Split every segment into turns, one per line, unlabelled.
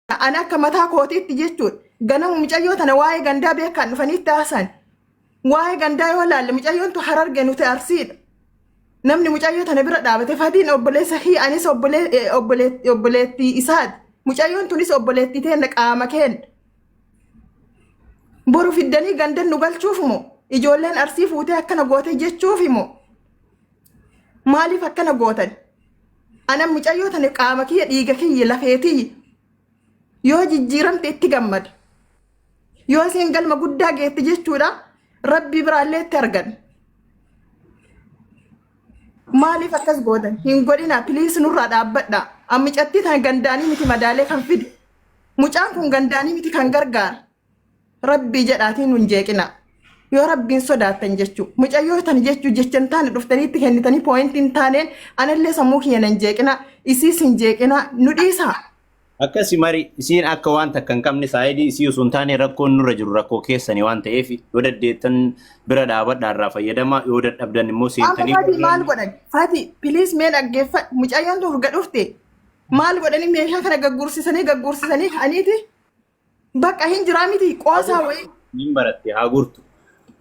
Ani akka mataa kootiitti jechuudha. Ganama mucayyoo tana waa'ee gandaa beekaan dhufanii itti haasan. Waa'ee gandaa yoo laalle mucayyoon tu Hararge, nuti Arsiidha. Namni mucayyoo tana bira dhaabate Fatiin obboleessa kiyya, anis obboleettii isaati. Mucayyoon tunis obboleettii teenna, qaama keenna. Boru fiddanii gandan nu galchuuf moo? Ijoolleen Arsii fuutee akkana goote jechuuf moo? Maaliif akkana gootan? Ana mucayyoo tana qaama kiyya, dhiiga kiyya, lafee tiyya. Yoo jijjiiramte itti gammada. Yoo isheen galma guddaa geette jechuudha, Rabbii biraallee itti argan. Maaliif akkas gootan? Hin godhinaa, please, nurraa dhaabbadhaa. Mucattii tana gandaanii miti madaalee kan fide. Mucaan kun gandaanii miti kan gargaara. Rabbii jedhaatiin nun jeeqinaa. Yoo Rabbiin sodaattan jechuu. Mucayyoo tana jechuu jecha hin taane dhuftanii itti kennitanii pointii hin taaneen anallee sammuu kiyya nan jeeqinaa. Isiis hin jeeqinaa. Nu dhiisaa.
Akkasi mari isiin akka waan takka hin qabne saayidii isii osoo hin taane rakkoon nurra jiru rakkoo keessani waan ta'eef, yoo dandeettan bira dhaabadhaa, irraa fayyadamaa, yoo dadhabdan immoo
Amma
seentanii
Fati maal godhan? Fati, please, mee dhaggeeffadhu. Mucayyoon tun urga dhufte. Maal godhanii meeshaa kana gaggursisanii gaggursisanii ka'aniiti bakka hin jiraa miti qoosaa wayii.
Hin baratte, haa gurtu.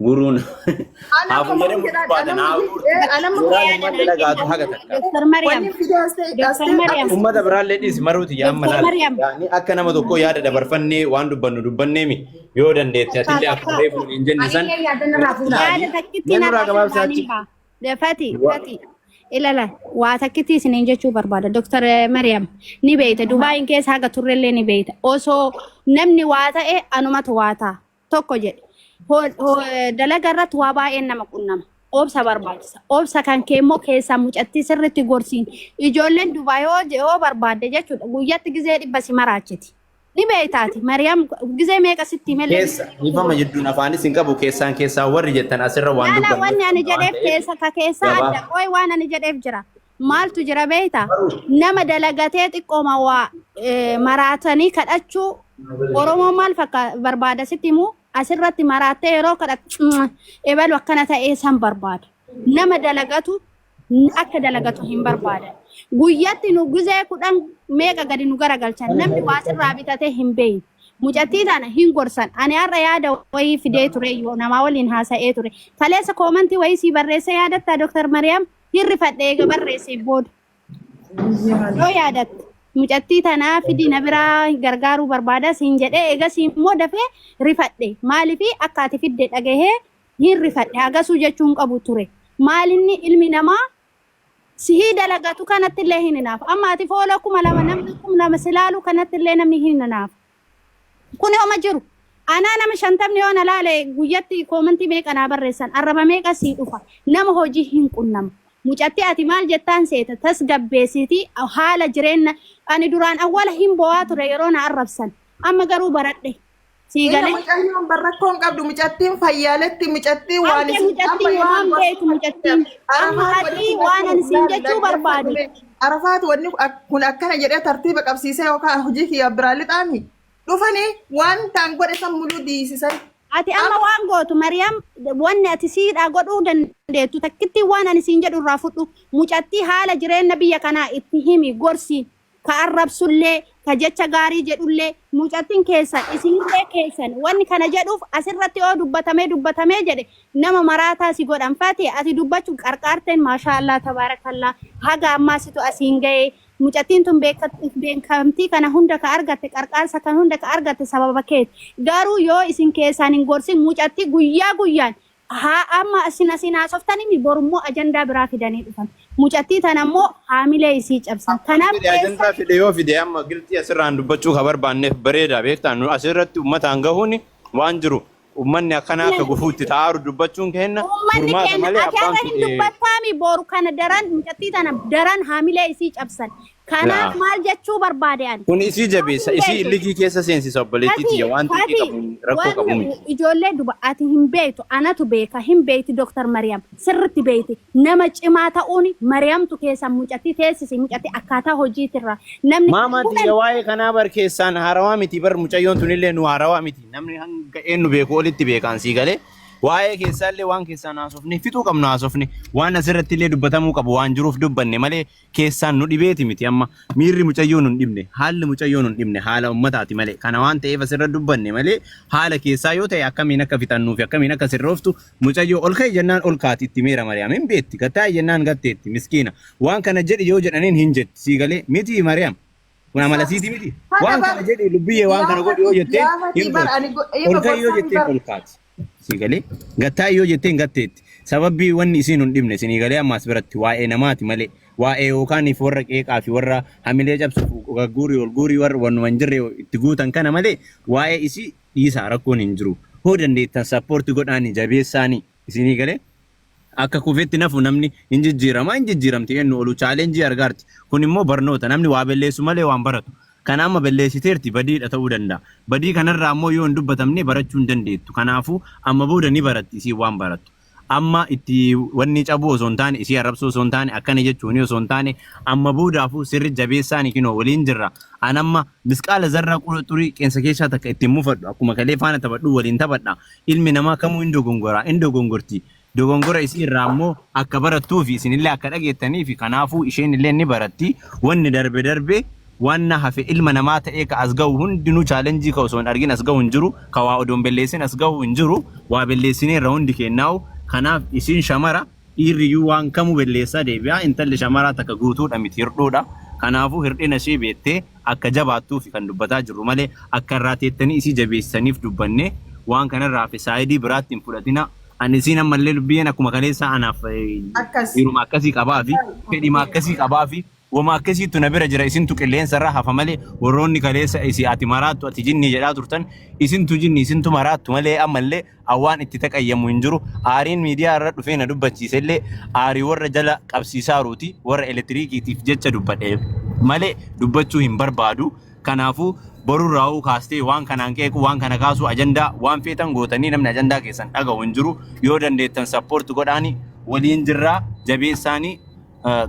Guruun
Ana
haa
akka
fayyadamu
jedhan
barbaatan haa gurtu.
Anamma
Yeroo ammaa dalagaatu haga takka.
Dr. Mariam.
Wanni fidee as ta'e as
Dr.
ta'e
Mariam.
Uummata biraallee dhiisi maruuti yaa amma
Dr.
laal.
Mariam.
Yaani akka nama tokkoo yaada dabarfannee waan dubbannu dubbanneemi, yoo dandeette atillee akkuma reefu hin jenne san.
Anillee yaada narraa fuudha.
Yaada takkitti
Mee nurraa
narraa
gabaabsaa achi.
fuudhanii ba'a. Fati, Fati. Ilala, waa takkitti isiniin jechuu barbaada. Dr. Mariam ni beeyta. Dubaayin keessa haga turrellee ni beeyta. Osoo namni waa ta'e anumatu waa ta'a. Tokko jedhe. Dalaga irratti waa baay'een nama qunnama. Obsa barbaachisa. Obsa kan kee immoo keessaa mucattii sirriitti gorsiin. Ijoolleen Dubaay yoo barbaadde jechuudha. Guyyatti gizee 100 si maraachiti. Ni beeytaati. Mariam gizee meeqa sitti himellee.
Keessa ifama jidduun afaanis hin qabu, keessaan keessaa warri jettan asirra waan
Laala,
dubbannu
wanni ani
waan
jedheef
ta'eef
keessa ka keessaa
gabaa.
adda. Qoy, waan ani jedheef jira. Maaltu jira beektaa? Nama dalagatee xiqqooma waa maraatanii kadhachuu Oromoon maal fakka barbaada sitti himuu, asirratti maraattee yeroo kadhatu ebalu akkana ta'ee san barbaada. Nama dalagatu akka dalagatu hin barbaadan. Guyyatti nu gizee 10 meeqa gadi nu garagalchan, namni waa sirraa bitatee hin beeyne. Mucattii tana hin gorsan. Ani har'a yaada wayii fidee ture, yoo namaa waliin haasa'ee ture. Kaleessa commentii wayii sii barreessee yaadattaa, Dr. Mariyaam? Hin rifadhe eega barreessee booda. Yoo yaadatte, mucattii tanaa fidi, na biraa gargaaruu barbaada siin jedhee, eegasii immoo dafee rifadhe. Maaliif akka ati fidde dhagahee hin rifadhe, hagasuu jechuun qabu ture. Maalinni ilmi namaa sihii dalagatu kanatti illee hin hinaafu. Amma ati follow 2000, namni 2000 si laalu kanatti illee namni hin hinaafu. Kuni homa jiru. Anaa nama 50n yoo na laale guyyatti commentii meeqa naa barreessan, arraba meeqa sii dhufa, nama hojii hin qunnama. Mucattii ati maal jettaan seeta, tasgabbeessiti haala jireenya. Ani duraan awwala hin bo'aa ture yeroo na arrabsan. Amma garuu baradhe. Sii
Ila
galee.
mucayyoon barrakkoon qabdu, mucattiin fayyaaletti, mucattiin waan
Arge
isin
mucattiin waan beektu mucattiin. Amma ati waan ani siin jechuu barbaadu.
Arafaat wanni kun akkana jedhee tartiiba qabsiisee yookaan hojii kiyya biraa lixaami dhufanii waan ta'an godhe san muluu diisisan.
Ati amma waan gootu, Mariyaam, wanni ati siidhaa godhuu dandeettu takkittiin, waan ani siin jedhu irraa fudhu. Mucattii haala jireenya biyya kanaa itti himi, gorsi. Ka arrabsullee, ka jecha gaarii jedhullee, mucattiin keessan, isinillee keessan. Wanni kana jedhuuf asirratti yoo dubbatamee dubbatamee jedhe nama maraataa si godhan. Fati, ati dubbachuu qarqaarteen, maashaa Allah, tabaarakallaa, haga ammaa situ asiin ga'e. Mucattiin tun beekamtii kana hunda ka argatte, qarqaarsa kan hunda ka argatte sababa keeti. Garuu yoo isin keessaan hin gorsin, mucattii guyyaa guyyaan haa amma isin asiin haasoftanii borummoo ajandaa biraa fidanii dhufan. Mucattii tana immoo haamilee isii cabsan. Kanaaf
Fide ajandaa fide yoo fide, amma gilxii asirraan dubbachuu ka barbaanneef bareeda beektaa, nu asirratti uummataan gahuun waan jiru uummanni akkanaa akka gufuutti ta'aaru dubbachuun kenna
Uummanni
furmaata
keenya
malee
ati
abbaan
har'a hin
fide.
dubbattaami, boru kana daran mucattii tana daran haamilee isii cabsan. Kanaaf
Laa.
maal jechuu barbaade ani?
Kun isii jabeessa,
Hin
isii
beektu.
illikii keessa seensisa, obboleettii
Ati,
tiyya, waan xiqqii
Fati,
qabu rakkoo qabu
wanni
miti.
ijoollee duba ati hin beektu, anatu beeka, hin beekti Dr. Mariyaam, sirritti beekti. Nama cimaa ta'uun Mariyaamtu keessaa mucattii teessisi, mucattii akkaataa hojiitirra. Namni
Maamaa
10
tiyya, waa'ee kanaa bar keessaan haarawaa miti bar, mucayyoon tunillee nu haarawaa miti. Namni hanga eenyu beeku olitti beekaan sii galee. Waa'ee keessaallee waan keessaan haasofne fixuu qabnu haasofne, waan asirratti illee dubbatamuu qabu waan jiruuf dubbanne malee keessaan nu dhibeeti miti. Amma miirri mucayyoo nu hin dhibne, haalli mucayyoo nu hin dhibne, haala ummataati malee. Kana waan ta'eef asirra dubbanne malee haala keessaa yoo ta'e akkamiin akka fixannuu fi akkamiin akka sirrooftu mucayyoo ol ka'i jennaan ol kaati, itti meera Mariyaam hin beetti, gattaa'i jennaan gatteetti, miskiina. Waan kana jedhi yoo jedhaniin hin jetti, sii galee miti Mariyaam. Kun amala siiti miti. Waan kana jedhi lubbiyyee, waan kana godhi yoo jetteen hin gooti. Ol ka'i yoo jetteen ol kaati. Sii galee gattaa'i yoo jetteen gatteetti. Sababbii wanni isiin hin dhibne isinii galee ammaas biratti waa'ee namaati malee, waa'ee yookaan if warra qeeqaa fi warra hamilee cabsuuf gagguurii ol guurii warra wannuma hin jirre itti guutan kana malee waa'ee isii dhiisaa, rakkoon hin jiru. Hoo dandeettan support godhaani, jabeessaani, isinii galee. Akka kufetti nafu namni hin jijjiirama, hin jijjiiramti, eenyu olu challenge argaarti. Kun immoo barnoota, namni waa belleessu malee waan baratu. Kana amma belleessiteerti, badiidha ta'uu danda'a. Badii kanarraa ammoo yoo hin dubbatamne barachuu hin dandeettu. Kanaafuu amma booda ni baratti isiin waan barattu. Amma itti wanni cabuu osoo hin taane, isii arrabsuu osoo hin taane, akkana jechuun osoo hin taane, amma boodaafuu sirri jabeessaani kinoo waliin jirra. An amma misqaala zarraa xurii qeensa keessaa takka ittiin mufadhu, akkuma kalee faana taphadhu waliin taphadha. Ilmi namaa kamuu hin dogongora, hin dogongorti. Dogongora isii irraa ammoo akka barattuu fi isinillee akka dhageettanii fi kanaafuu isheen illee ni baratti. Wanni darbe darbe, wanna hafe ilma namaa ta'ee ka as gahu hundinuu challenge ka osoo hin argin as gahu hin jiru, ka waa odoo hin belleessin as gahu hin jiru, waa belleessinee irra hundi kennaa'u. Kanaaf isiin shamara, dhiirriyyuu waan kamuu belleessaa deebi'a. Intalli shamaraa takka guutuudha miti, hirdhuudha. Kanaafuu hirdhina ishee beettee akka jabaattuufi kan dubbataa jirru malee akka irraa teettanii isii jabeessaniif dubbanne. Waan kanarraa hafe side biraatti hin fudhatina. Ani isiin ammallee lubbiyyeen akkuma kaleessaa anaaf
Akkas.
dhiiruma akkasii qabaa fi fedhima akkasii qabaa fi wama akkasiitu na bira jira. Isintu qilleensa irra hafa malee warroonni kaleessa isi ati maraattu, ati jinnii jedhaa turtan, isintu jinni, isintu maraattu malee ammallee awwaan itti taqayyamu hin jiru. Aariin miidiyaa irra dhufee na dubbachiise illee aarii warra jala qabsiisaaruuti, warra elektiriikiitiif jecha dubbadhe malee dubbachuu hin barbaadu. Kanaafuu borurraa'uu kaastee waan kanaan qeequu, waan kana kaasuu, ajandaa waan feetan gootanii namni ajandaa keessan dhaga'u hin jiru. Yoo dandeettan support godhaani, waliin jirraa, jabeessaanii.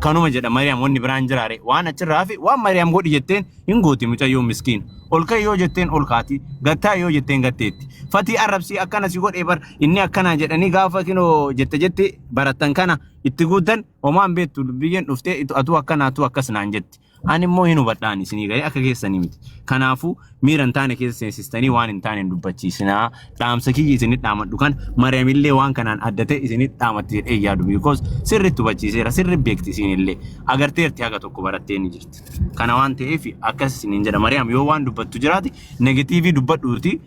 Kanuma jedha Mariyaam, wanni biraan jiraare waan achirraa hafe waan Mariyaam godhi jetteen hin gooti. Mucayyoon miskiin ol ka'i yoo jetteen ol kaati, gattaa yoo jetteen gatteetti. Fatii arrabsii akkana si godhee bar inni akkana jedhanii gaafa kinoo jette jette barattan kana itti guutan homaan beektu. Biyyeen dhuftee atuu akkana, atuu akkas naan jetti. Ani immoo hin hubadhaan, isinii galee, akka keessanii miti. Kanaafuu miira hin taane keessa seensistanii waan hin taane hin dubbachiisinaa. Dhaamsa kiyya isinit dhaamadhu kan Mariyaamillee waan kanaan adda ta'e isinit dhaamatti jedhee yaadu, because sirriitti hubachiiseera, sirri beekti, isiinillee agarteerti, haga tokko barattee ni jirti. Kana waan ta'eef akkas isiniin jedha. Mariyaam, yoo waan dubbattu jiraate negative dubbadhuuti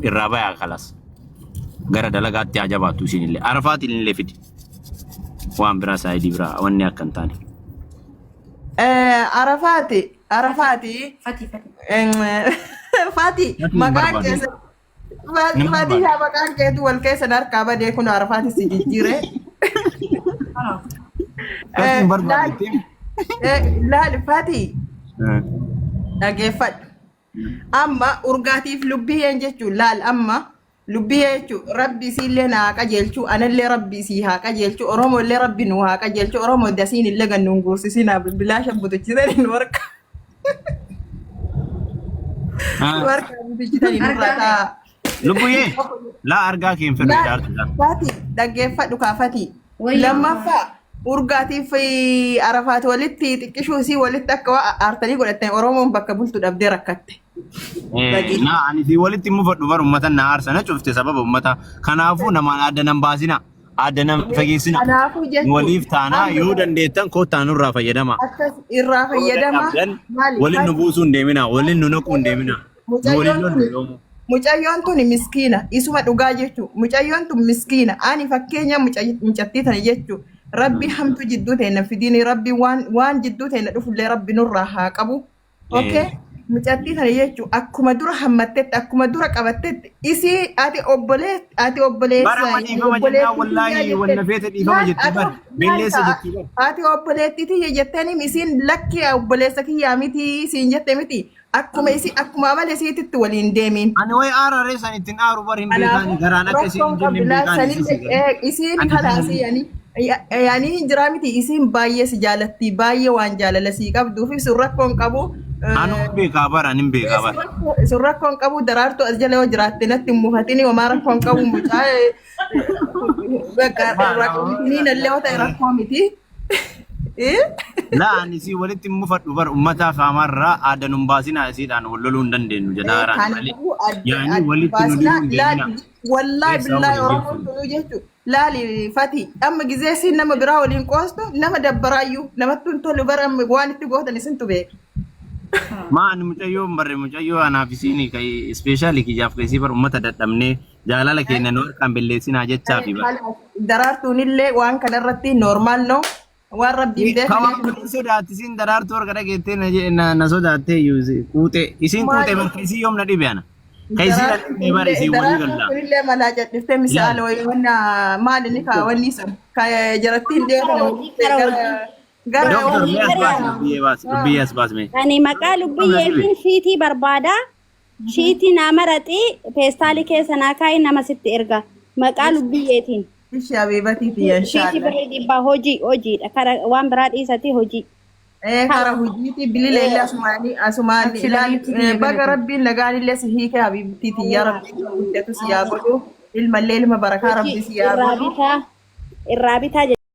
irraa bayaa, kalas. Gara dalagaatti haa jabaattu isiinillee. Arafaatiin illee fidi. Waan biraa side biraa wanni akka hin taane.
Arafaati, Arafaati.
Fati, Fati.
Fati,
Fati hin
maqaan
barbaadu.
keessa Fati,
Hin
Fati
barbaadu.
yaa maqaan keetu wal keessa harkaa badee kun Arafaati si jijjiire.
Fati hin barbaadu ittiin.
Laali Fati, dhageeffadhu. Amma urgaatiif lubbiyyeen jechuun, laal, amma lubbiyyee jechuun rabbi isiillee na haa qajeelchu, anallee rabbi isii haa qajeelchu, Oromoo illee rabbi nu haa qajeelchu, Oromoo dasiin illee gan nuun guursisinaa, bilaasha butuchisanii nu harka nu harka butuchisanii nurraa ta'a.
Lubbuyyee laa argaa kee hin fedhu jaartu.
Fati, dhaggeeffadhu kaafati.
Wayyaa.
Lammaffaa urgaatiif Arafaati walitti xiqqishuu isii walitti akka waa aartanii godhattan, Oromoon bakka bultu dhabdee rakkatte.
Na ani si walitti mufadhu bar ummata na aarsa na cufte sababa ummata. Kanaafuu namaan adda nan baasina, adda nan fageessina.
Kanaafuu jechuun
Waliif taanaa, yoo dandeettan koottaa nurraa fayyadama.
Akkas irraa
Yoo
fayyadama.
dadhabdan
Maali?
waliin nu buusuu hin deemina, waliin nu naquu hin deemina. Nu waliin
Mucayyoon
lollu
tuni
yoomuu.
Mucayyoon tuni miskiina, isuma dhugaa jechuu, mucayyoon tun miskiina. Ani fakkeenya mucattii tana jechuu, rabbi hamtu jidduu teenya fidiini, rabbi waan jidduu teenya dhufullee rabbi nurraa haa qabu. Okay, mucattii tana jechuu akkuma dura hammattetti, akkuma dura qabattetti isii ati obbolee ati obboleessa
Bara amma dhiifama jennaan wallaahi wanna feete dhiifama jetti bar. Belleessa jetti bar.
Ati obboleettii tiyya jetteeni, isiin lakki obboleessa kiyyaa miti isiin jette miti, akkuma isii akkuma amala isiititti waliin deemiin.
Ani wayi aararee san ittiin aaru bar hin beekaani, garaan akka isiin
Rakkoon
hin jenne hin
qabdu
beekaani.
Sanillee isiin
Ani
kalaasii yani yani hin jiraa miti, isiin baay'ee si jaalatti, baay'ee waan jaalala sii qabduuf sun rakkoon qabu.
Anuu beekaa bara, anin beekaa bara.
Sun rakkoo hin qabu. Daraartuu as jala yoo jiraatte natti hin mufatini, homaa rakkoo hin qabu. Mucaa niin illee yoo ta'e rakkoo miti.
Laa, ani isii walitti hin mufadhu bar. Ummataaf hamarraa aada nun baasinaa, isiidhaan wal loluu hin dandeenyu jedhaaraan malee. Yaani walitti nu dhibuu hin deemina.
Wallaahi
Keessaa
billaahi
waliin
Oromoon tunuu jechuudha. Laali Fati, amma gizee siin nama biraa waliin qoostu nama dabbaraayyuu namatti hin tolu bara, waan itti gootan isintu beeka.
Maa, ani mucayyoo hin barre, mucayyoo anaaf isiin special kiyyaaf keessii bar, ummata dadhabnee jaalala keenya nu harkaan belleessinaa jechaa fi bar.
Daraartuun illee waan kanarratti normal no, waan rabbiin
Kawaan
beekan.
kun sodaatti isiin daraartuu harka dhageettee na na sodaattee iyyuu quuxee isiin quuxee bar, isii yoom na dhibe ana. Ka isii na dhibne bar, isii walii
Daraartuun
gallaa.
kunillee malaa cadhiftee misaala wayii wanna maal inni kaa wanni san ka jarattiin dhiyoo kana gara gara
Doktor, mee as baasi, lubbiyyee baasi, lubbiyyee as baasi mee.
Ani maqaa lubbiyyeetiin shiitii barbaada. Shiitii naa maraxii, peestaalii keessa naa kaa'i, nama sitti erga. Maqaa lubbiyyeetiin.
Ishee habiibatiiti
Shiitii
inshallah.
birrii 100 hojii hojiidha. Kara waan biraa dhiisati hojii.
Ee, kara hojiiti bilila illee asumaanii asumaanii ilaali. Baga rabbiin nagaan illee si hiike habiibtiiti, yaa rabbi guddatu si yaa godhu, ilmallee ilma barakaa rabbi si yaa
Irraa
godhu.
bitaa. Irraa bitaa.